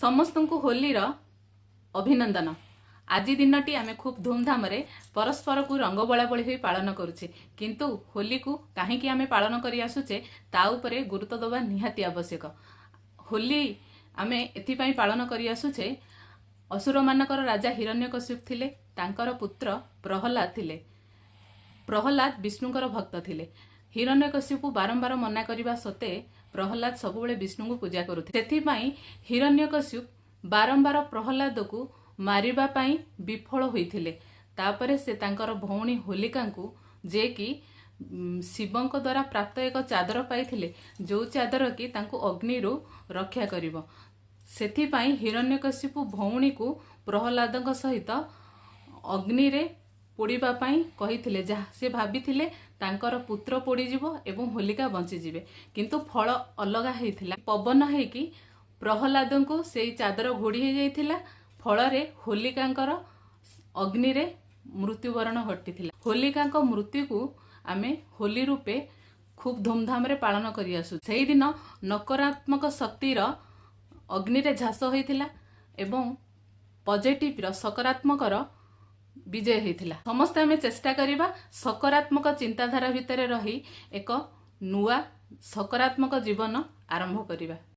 ସମସ୍ତଙ୍କୁ ହୋଲିର ଅଭିନନ୍ଦନ। ଆଜି ଦିନଟି ଆମେ ଖୁବ୍ ଧୁମଧାମରେ ପରସ୍ପରକୁ ରଙ୍ଗ ବୋଳାବୋଳି ହୋଇ ପାଳନ କରୁଛେ। କିନ୍ତୁ ହୋଲିକୁ କାହିଁକି ଆମେ ପାଳନ କରି ଆସୁଛେ, ତା ଉପରେ ଗୁରୁତ୍ୱ ଦେବା ନିହାତି ଆବଶ୍ୟକ। ହୋଲି ଆମେ ଏଥିପାଇଁ ପାଳନ କରି ଆସୁଛେ, ଅସୁରମାନଙ୍କର ରାଜା ହିରଣ୍ୟକଶ୍ୟପ ଥିଲେ, ତାଙ୍କର ପୁତ୍ର ପ୍ରହ୍ଲାଦ ଥିଲେ। ପ୍ରହ୍ଲାଦ ବିଷ୍ଣୁଙ୍କର ଭକ୍ତ ଥିଲେ। ହିରଣ୍ୟକଶ୍ୟପ ବାରମ୍ବାର ମନା କରିବା ସତ୍ତ୍ୱେ ପ୍ରହ୍ଲାଦ ସବୁବେଳେ ବିଷ୍ଣୁଙ୍କୁ ପୂଜା କରୁଥିଲେ। ସେଥିପାଇଁ ହିରଣ୍ୟକଶ୍ୟପ ବାରମ୍ବାର ପ୍ରହ୍ଲାଦକୁ ମାରିବା ପାଇଁ ବିଫଳ ହୋଇଥିଲେ। ତାପରେ ସେ ତାଙ୍କର ଭଉଣୀ ହୋଲିକାଙ୍କୁ, ଯେ କି ଶିବଙ୍କ ଦ୍ୱାରା ପ୍ରାପ୍ତ ଏକ ଚାଦର ପାଇଥିଲେ, ଯୋଉ ଚାଦର କି ତାଙ୍କୁ ଅଗ୍ନିରୁ ରକ୍ଷା କରିବ, ସେଥିପାଇଁ ହିରଣ୍ୟକଶ୍ୟପ ଭଉଣୀକୁ ପ୍ରହ୍ଲାଦଙ୍କ ସହିତ ଅଗ୍ନିରେ ପୋଡ଼ିବା ପାଇଁ କହିଥିଲେ। ଯାହା ସେ ଭାବିଥିଲେ ତାଙ୍କର ପୁତ୍ର ପୋଡ଼ିଯିବ ଏବଂ ହୋଲିକା ବଞ୍ଚିଯିବେ। କିନ୍ତୁ ଫଳ ଅଲଗା ହେଇଥିଲା। ପବନ ହେଇକି ପ୍ରହ୍ଲାଦଙ୍କୁ ସେଇ ଚାଦର ଘୋଡ଼ି ହେଇଯାଇଥିଲା। ଫଳରେ ହୋଲିକାଙ୍କର ଅଗ୍ନିରେ ମୃତ୍ୟୁବରଣ ଘଟିଥିଲା। ହୋଲିକାଙ୍କ ମୃତ୍ୟୁକୁ ଆମେ ହୋଲି ରୂପେ ଖୁବ୍ ଧୁମଧାମରେ ପାଳନ କରି ଆସୁ। ସେଇଦିନ ନକାରାତ୍ମକ ଶକ୍ତିର ଅଗ୍ନିରେ ଝାସ ହୋଇଥିଲା ଏବଂ ପଜିଟିଭର, ସକାରାତ୍ମକର ବିଜୟ ହୋଇଥିଲା। ସମସ୍ତେ ଆମେ ଚେଷ୍ଟା କରିବା ସକାରାତ୍ମକ ଚିନ୍ତାଧାରା ଭିତରେ ରହି ଏକ ନୂଆ ସକାରାତ୍ମକ ଜୀବନ ଆରମ୍ଭ କରିବା।